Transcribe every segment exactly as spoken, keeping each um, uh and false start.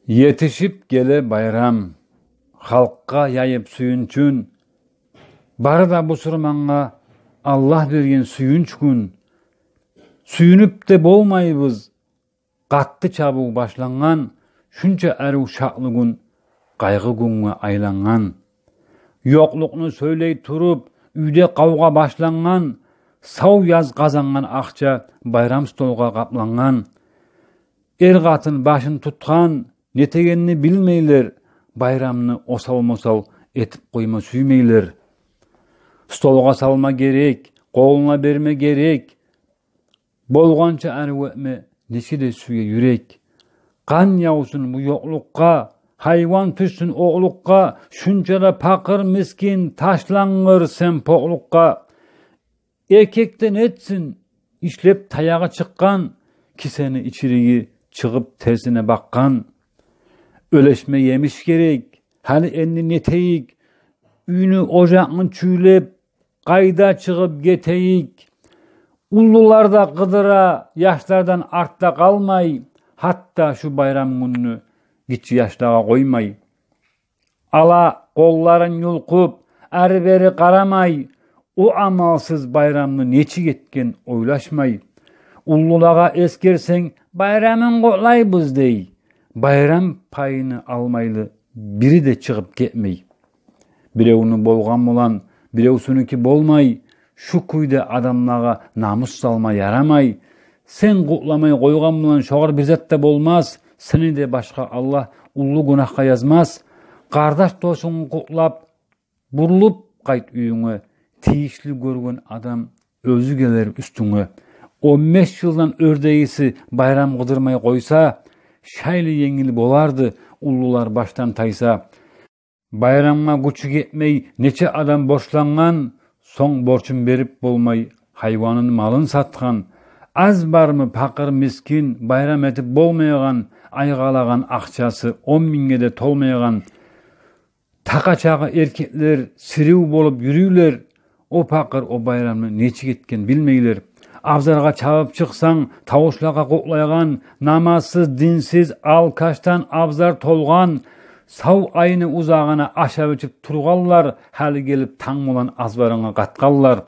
Етишип геле байрам, халкъгъа яйып сююнчюн. Бары да бусурмангъа Аллагь берген сююнч гюн. Сююнюп де болмайбыз, къатты чабыв башлангъан. Шунча арив шатлы гюн къайгъы гюнге айлангъан. Ёкълукъну сёйлей туруп, уьйде къавгъа башлангъан. Сав яз къазангъан акъча байрам столгъа къаплангъан. Эр-къатын башын тутгъан, нетегенни билмейлер, байрамны осал-мосал этип къойма сюймейлер. Столгъа салма герек, къолуна берме герек. Болгъанча арив этме нече де сюе юрек. Къан явсун бу ёкълукъгъа, гьайван тюшсюн окълукъгъа, шунча да пакъыр мискин ташлангъыр сен покълукъгъа. Эркекден этсин ишлеп таягъы чыкъгъан, кисени ичириги чыгъып терсине бакъгъан. Оьлешме емиш герек, гьали энни нетейик? Уьйню, ожакъны чюйлеп, къайда чыгъып гетейик? Уллулар да къыдыра, яшлардан артда къалмай, гьатта шу байрам гюнню гиччи яшлагъа къоймай. Ала къолларын юлкъуп, ары-бери къарамай, о амалсыз байрамны нечик этген ойлашмай. Уллулагъа эсгерсенг, байрамын къутлайбыз дей. Байрам пайыны алмайлы бири де чыгъып гетмей. Биревню болгъан булан биревсюнюки болмай, шу кюйде адамлагъа намус салма ярамай. Сен къутламай къойгъан булан шогъар бир зат да болмас, сени де башгъа Аллагь уллу гюнагьгъа язмас. Къардаш досунгну къутлап, бурулуп къайт уьюнге, тийишли гёрген адам оьзю гелер уьстюнге. Он беш йылдан оьрдегиси байрам къыдырмай къойса, шайлы енгил боларды, уллулар башдан тайса. Байрамгъа гючю етмей нече адам борчлангъан, сонг борчун берип болмай, гьайванын, малын сатгъан. Аз бармы пакъыр мискин, байрам этип болмайгъан, айгъалагъан акъчасы он мингге де толмайгъан? Такъа чагъы эркеклер сирив болуп юрюйлер, о пакъыр о байрамны нечик этген билмейлер. Абзаргъа чабып чыкъсанг, тавушлагъа къутлайгъан, намазсыз, динсиз, алкашдан абзар толгъан. Сав айны узагъына ашап-ичип тургъанлар, гьали гелип танг булан азбарынга къатгъанлар.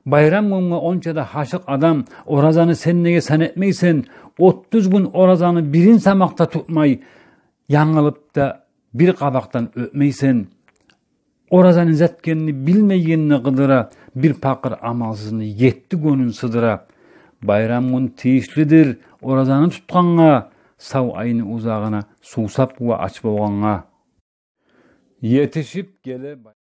Байрам гюнге онча да гьашыкъ адам, оразаны сен неге сан этмейсен? Отуз гюн оразаны бирин самакъ да тутмай, янгылып да бир къабакъдан оьтмейсен. Оразаны зат экенни билмейгенни къыдыра, бир пакъыр амалсызны етти гёнюн сыдыра. Байрам гюн тийишлидир оразаны тутгъангъа, сав айны узагъына сувсап ва ач болгъангъа. Етишип геле